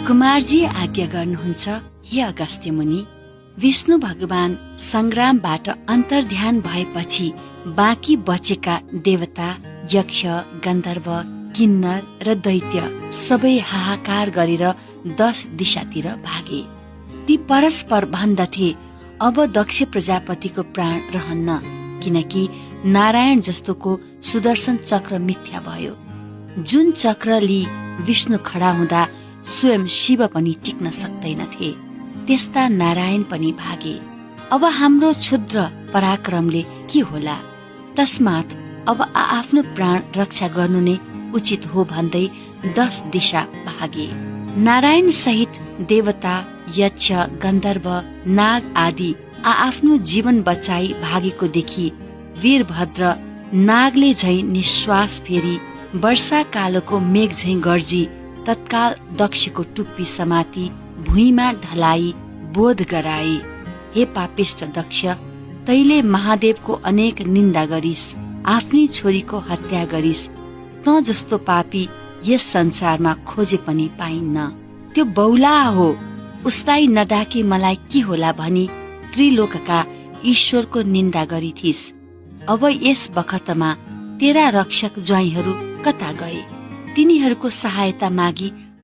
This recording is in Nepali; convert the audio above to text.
कुमारजी आज्ञा गर्नुहुन्छ, हे अगस्त्य मुनि, विष्णु भगवान संग्रामबाट अन्तर्ध्यान भएपछि बाँकी बचेका देवता, यक्ष, गन्धर्व, किन्नर र दैत्य सबै हाहाकार गरेर 10 दिशातिर भागे। ती परस्पर भन्दथे, अब दक्ष प्रजापतिको प्राण रहन्न, किनकि नारायण जस्तोको सुदर्शन चक्र मिथ्या भयो। जुन चक्र लिई विष्णु खडा हुँदा स्वयं शिव पनि टिक्न सक्दैनथे, त्यस्ता नारायण पनि भागे। अब हाम्रो क्षुद्र पराक्रमले के होला? तस्मात् अब आफ्नो प्राण रक्षा गर्नु नै उचित हो भन्दै 10 दिशा भागे। नारायण सहित देवता, यक्ष, गन्धर्व, नाग आदि आफ्नो जीवन बचाई भागेको देखि वीरभद्र नागले झैं निश्वास फेरी वर्षा कालोको मेघ झैं गर्जी तत्काल दक्षको टुप्पी समाती भुइँमा ढलाई बोध गराए। हे पापिष्ट दक्ष, तैले महादेवको अनेक निन्दा गरिस्, आफ्नी छोरीको हत्या गरिस्। त जस्तो पापी यस संसारमा खोजे पनि पाइन्न। त्यो बौला हो, उसलाई नडाकी मलाई के होला भनी त्रिलोकका ईश्वरको निन्दा गरिथिस्। अब यस बखतमा तेरा रक्षक ज्वाइँहरू कता गए? तिनीहरूको सहायता मागी